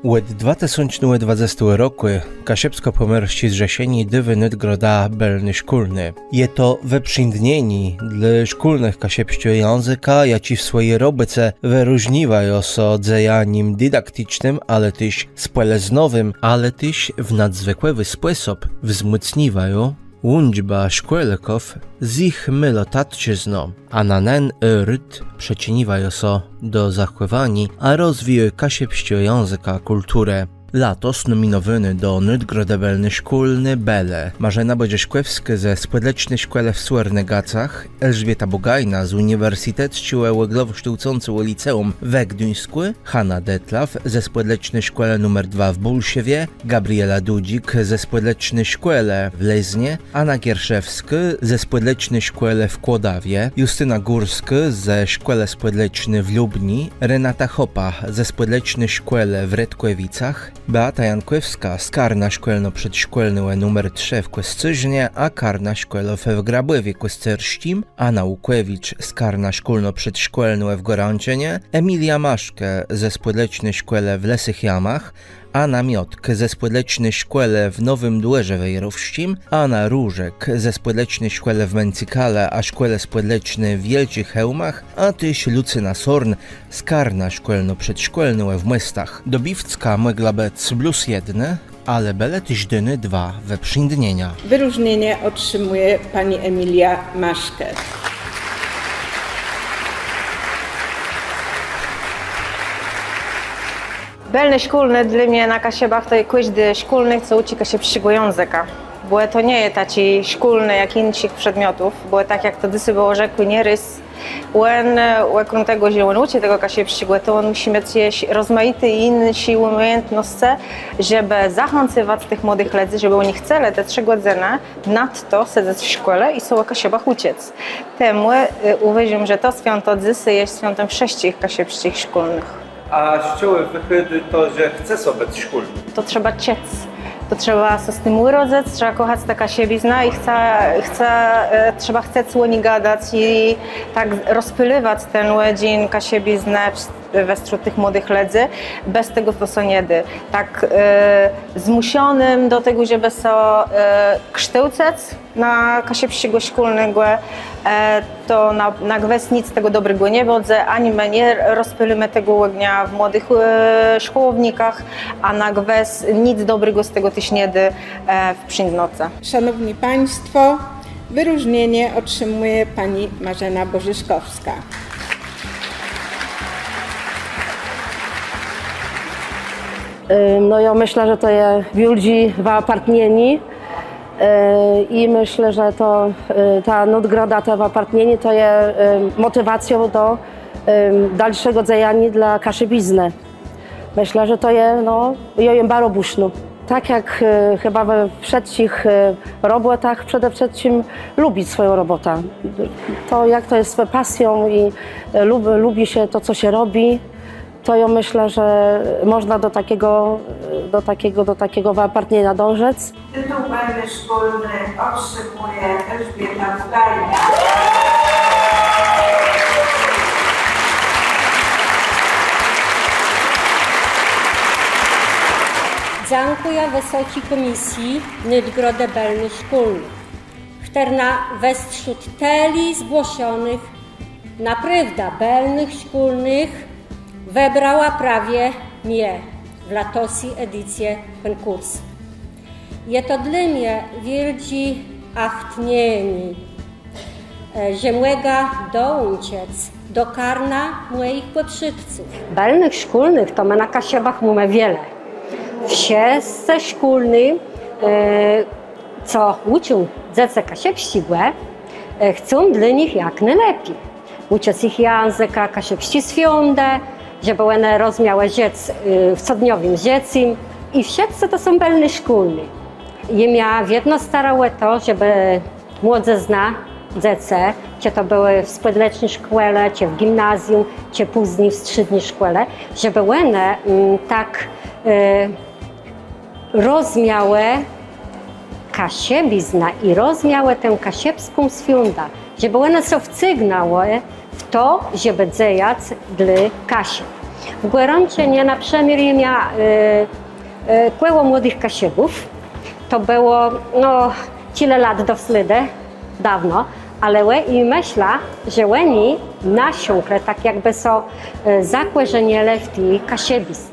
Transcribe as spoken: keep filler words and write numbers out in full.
Òd dwa tësące dwadzestégò rokù Kaszëbskò-Pòmòrsczé Zrzeszenié dôwô nôdgrodã Bëlny Szkólny. Je to wëprzédnienié dlô szkólnëch kaszëbsczégò jãzëka, jaczi w swòji robòce wëróżniwają sã dzejanim didakticznym, ale téż spòlëznowim, ale téż w nadzwëkłi spòsób wzmòcniwają łączbã szkòlôków z jich môłą tatczëzną, a na nen ôrt przëczëniwają sã do zachòwaniô a rozwiju kaszëbsczégò jãzëka, kùlturë. Latos nominowóny do nôdgrodë Bëlny Szkólny bëlë Marzena Bòrzëszkòwskô ze Spòdleczny Szkòłë w Słërnëgacach, Elżbiéta Bùgajnô z Ùniwersytecczégò Òglowòsztôłcącégò Liceùm we Gduńskù, Hanna Detlaff ze Spòdleczny Szkòłë numer dwa w Bòlszewie, Gabriela Dudzik ze Spòdleczny Szkòłë w Leznie, Ana Gierszewskô ze Spòdleczny Szkòłë w Kłodawie, Justyna Górskô ze Szkòłë Spòdleczny w Lubni, Renata Hopa ze Spòdleczny Szkòłë w Redkòwicach, Beata Jankòwskô z karna szkòlno-przedszkòlnégò numer trzë w Kòscérznie a karna szkòłów w Grabòwie Kòscersczim, Ana Łukòwicz z karna szkòlno-przedszkòlnégò w Gòrãczënie, Emilia Maszke ze Spòdleczny Szkòłë w Lësëch Jamach, Ana Miotk ze Spòdleczny Szkòłë w Nowim Dwòrze Wejrowsczim, Ana Różek ze Spòdleczny Szkòłë w Mãcëkale a Szkòłë Spòdleczny w Wiôldżich Chełmach, a téż Lucyna Sorn z karna szkòlno-przedszkòlnégò w Mòstach. Dobiwczka mògła bëc blós jedna, ale bëłë téż dóné dwa wëprzédnienia. Wyróżnienie otrzymuje pani Emilia Maszke. Bëlny Szkólny dlô mie na Kaszëbach to je kòżdi szkólny, co ùczi kaszëbsczégò jãzëka. Bò to nie je taczi szkólny jak jinszich przedmiotów, bò tak jak to dzysô bëło rzekłé nierôz, òn, e, òkróm tegò, że òn ùczi tegò kaszëbsczégò, to òn mùszi miec jesz rozmajité jiné ùmiejãtnoscë, żebë zachãcëwac tëch młodëch lëdzy, żebë òni chcelë te trzë gòdzënë nadto sedzec w szkòle i sã ò Kaszëbach ùczëc. Temù, e, ùwôżóm, że to swiãto dzysô je swiãtã wszëtczich kaszëbsczich szkólnëch. A z czegò wëchôdô to, że chce sã bëc szkólnym? To trzeba czëc. To trzeba sã z tim ùrodzëc, trzeba kòchac tã kaszëbiznã i chca, chca, e, trzeba chcec ò ni gadac i tak rozpôlëwac ten òdżin kaszëbiznë w, westrzód tëch młodëch lëdzy. Bez tegò to sã nie dô. Tak, e, zmùszonym do tegò, żebë sã, e, sztôłcëc, na kaszëbsczégò szkólnégò, e, to na, na gwës nick z tegò dobrégò nie bãdze, ani më nie rozpôlimë tegò ògnia w młodëch, e, szkòłownikach, a na gwës nick dobrégò z tegò téż nie dô, e, w przińdnoce. Szanowni Państwo, wyróżnienie otrzymuje pani Marzena Borzyszkowska. Ym, no, jô mëszlã, że to je wiôldżé wëapartnienié. E, i mëszlã, że to, e, ta nôdgroda, to wëapartnienié to je, e, mòtiwacją do, e, dalszégò dzejaniô dlô kaszëbiznë. Mëszlã, że to je, no, jô jem baro bùsznô. Tak jak, e, chëba we wszëtczich, e, robòtach, przede wszëtczim lubic swòjã robòtã. To, jak to je z pasją i, e, lub-, lubi się to, co się robi, to jô mëszlã, że mòżna do taczégò, do taczégò, do taczégò wëapartnieniô dążëc. Tytuł Bëlny Szkólny otrzymuje Elżbieta Bùgajnô. Dzãkùjã Wësoczi Kòmisji Nôdgrodë Bëlny Szkólny, chtërna westrzód tëli zgłoszonëch naprôwdã bëlnëch szkólnëch wëbrała prawie mie w latosy edicji kònkùrsu. Je to dlô mie wiôldżé achtnienié, e, że mògã dołączëc do karna mòjich pòprzédców. Bëlnëch szkólnëch to më na Kaszëbach mómë wiele. Wszëtcë szkólny, e, co ùczą dzecë kaszëbsczégò, e, chcą dlô nich jak nôlepi. Ùczą jich jãzëka, kaszëbsczé swiądë, żebë òne rozmiałë żëc, e, w codniowim żëcym. I wszëtcë to są bëlny szkólny. Jem mia wiedno starã ò to, żebë młodzëzna, dzecë, czë to bëłë w spòdleczny szkòle, czë w gimnazjum, czë pózni w strzédny szkòle, żebë òne, mm, tak, e, rozmiałë kaszëbiznã i rozmiałë tã kaszëbską swiądã, żebë òne sã wcygnãłë w to, żebë dzejac dlô Kaszëb. W Gòrãczënie na przëmiôr mia kòło młodëch Kaszëbów. To bëło, no, czile lat do slôdë, dôwno, ale i mëszlã, że òni nasiąklë, tak jakbë sã zakòrzenilë w ti kaszëbiznie.